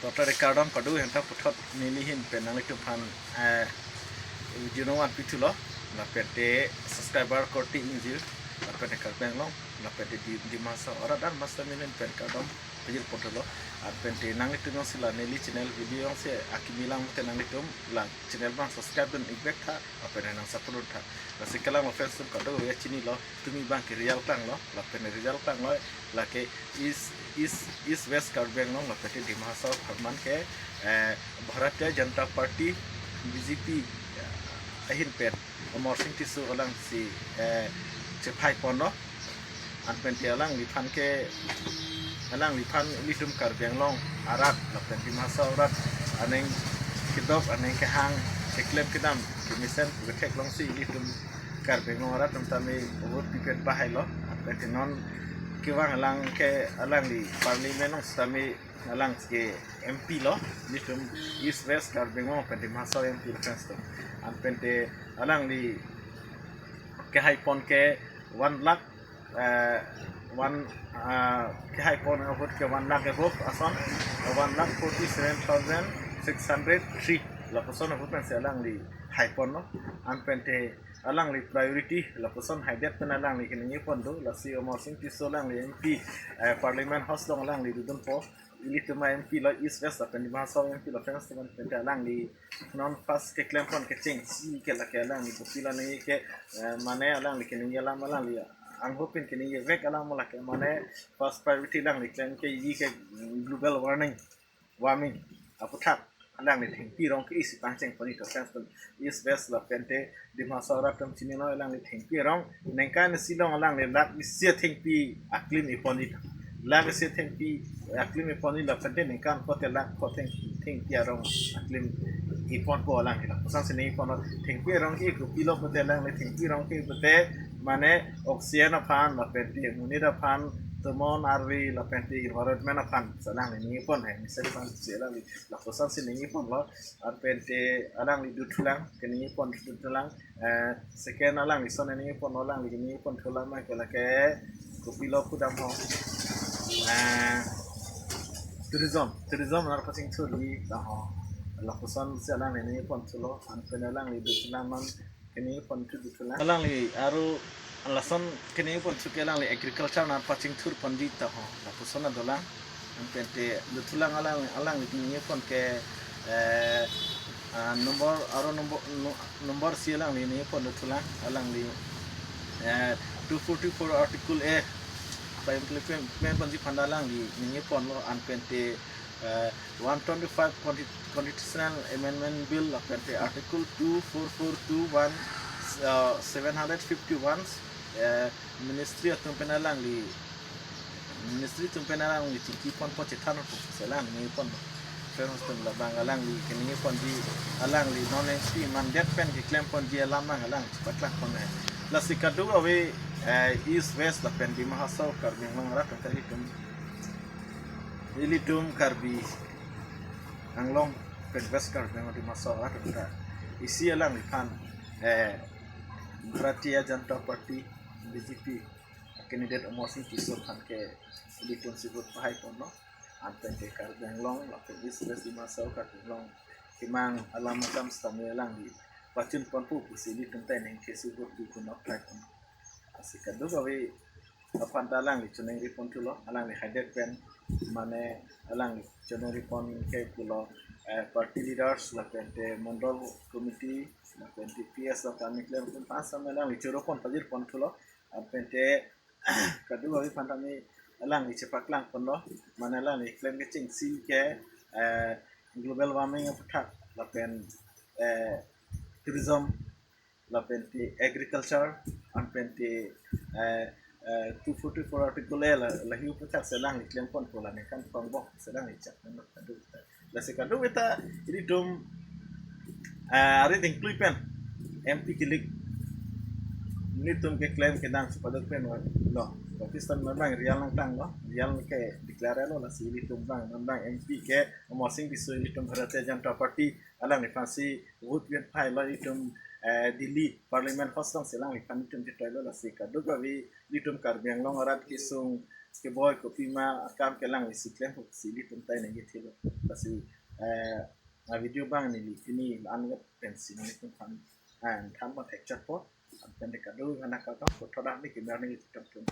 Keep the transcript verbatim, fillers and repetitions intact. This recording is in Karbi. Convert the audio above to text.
Doctor Ekardom kadu henta puthot neli ahin pen nanglitum aphan, eh, video nangvan pithulo, lapen te subscriber korte ingjir, lapen te Karbi Anglong, lapen te Di-, Dima Hasao arat an master minin pen kardom pajir ponthulo, lapen te nanglitum jongsi la neli channel video jongsi akimi lang te nanglitum la channel abang subscribe dun ikbek tha, lapen te nang support dun tha. Lasi kelang lo friends atum kadu ya chinilo, tumi abang ke real tanglo, lapen real tanglo, lake East, East, East West Karbi Anglong, lapen te Dima Hasao apharman ke, eh, Bharatiya Janata Party, B J P, eh, ahin pen Amarsing Tisso alangsi, eh, chephai ponlo. Anpen te alangliphan ke, alangliphan ilitum Karbi Anglong arat, lapen Dima Hasao arat aning kedok, aning kehang, keklem kedam, kemesen kethek alongsi ilitum Karbi Anglong arat atum tame vote pipen pahailo. Anpen te non kevang alang ke alangli parliament along sitame alang ke M P lo, ilitum East West Karbi Anglong pen Dima Hasao M P lo friends atum. Anpen te alangli kehai pon ke one lakh, eh, one, ah, kehai pon a-vote ke one lakh above ason, one lakh forty seven thousand six hundred three. Lapuson a-vote pensi alangli hai ponlo. Anpen te alangli priority lapuson haidet pen alangli keningje pon do. Lasi Amarsing Tisso alangli M P, eh, Parliament House along alangli dodunpo. Ilitum a-M P lo East West lapen Dima Hasao M P lo friends atum, anpen te alangli non first keklem pon kechengsi ke lake alangli kopilo nangji ke, eh, mane alangli keningje alam, alangli anghopin keningje vek alam lake, mane first priority alangli klem ke isi ke global warming, warming aputhak alangli thengpi rong ke isi pangcheng pon ikto friends atum. East West lapen te Dima Hasao arat atum chinilo, alangli thengpi rong ningkan isi along alangli lakh isi thengpi aklim ipon ikto. Lakh isi thengpi aklim ipon iklo lapen te ningkan pote lakh pot theng, thengpi arong aklim iponpo alangli. Lapuson si ningje ponlo, thengpi arong ke kopilo pote alangli thengpi rong ke pote mane oxygen aphan, lapen te monit aphan, tomon arve, lapen te environment aphan si alangli ningje pon hai, mesen aphan si alangli lapuson si ningje ponlo. Anpen te alangli dothulang, keningje pon dothulang. Eh, second alangli ason ningje pon, alangli keningje ponthu alam ke lake kopilo pudam ho, eh, tourism, tourism arat pachingthurji ta ho. Lapuson si alangli ningje ponthulo, anpen alangli dothulang non keningje ponthu dothulang. Alangli aro lason keningje ponthu ke alangli agriculture arat pachingthur ponji ta ho. Lapuson adolang. Anpen te dothulang alang, alangli keningje pon ke, eh, ah, number, aro number, nu-, number isi alangli ningje pon dothulang, alangli, eh, two forty-four Article A pa-implement, implement ponji aphan alangli ningje ponlo. Anpen te, eh, one twenty-five Consti-, Constitutional Amendment Bill, lapen te Article two four four two one, eh, seven hundred fifty-one, eh, ministry atum pen alangli, ministry atum pen alangli chingki ponpo, chethan ponpo si alang ningje pon. Friends atum, labang alangli keningje ponji, alangli non M P mandet pen keklem ponji alam abang alang chepaklang pon hai. Lasi kadokave, eh, East West lapen Dima Hasao Karbi Anglong arat atum, ilitum, ilitum Karbi Anglong pen West Karbi Anglong, Dima Hasao arat atum ta isi alangliphan, eh, Bharatiya Janata Party, B J P candidate Amarsing Tisso aphan ke ilitum si vote pahai ponlo. Anpen te Karbi Anglong lapen East West Dima Hasao Karbi Anglong kemang alam akam sitame alangli pachun ponpo pusi ilitum ta ningke si vote pi pon, pahai pon. Lasi kadokave aphan ta alangli choningri ponthulo, alangli haidet pen mane alangli choningri pon ke pulo, eh, party leaders lapen te mandal committee lapen te P S lapen keklem atum aphan sitame alangli choro pon pajir ponthulo. Anpen te kadokave aphan tame alangli chepaklang ponlo, mane alangli klem kechengsi ke, eh, global warming aputhak lapen, eh, tourism lapen te agriculture, anpen te, eh, eh, two forty-four Article A la, lahi aputhak si alangli klem ponpo, la ningkan phongo si alangli chak ponlo kadokave ta. Lasi kadokave ta ilitum, eh, arit ingklui pen M P kilik, nelitum keklem kedam si padok pen lo. Pakistan abang real nangtanglo, real ke declare lo, lasi ilitum abang, abang M P ke Amarsing Tisso, ilitum Bharatiya Janata Party alangliphan si vote pen pahailo, ilitum, eh, Delhi Parliament House along si alangliphan ilitum chetoilo. Lasi kadokave ilitum Karbi Anglong arat kesung, keboi kopima akam kelang isi klem pusi ilitum ta nangkethelo. Lasi, eh, a video abang neli pini la-an pensi nelitum aphan, eh, than pon thekchotpo. Anpen de kadokave aphan akardom, puthot dak neli kemer neli tutup tun.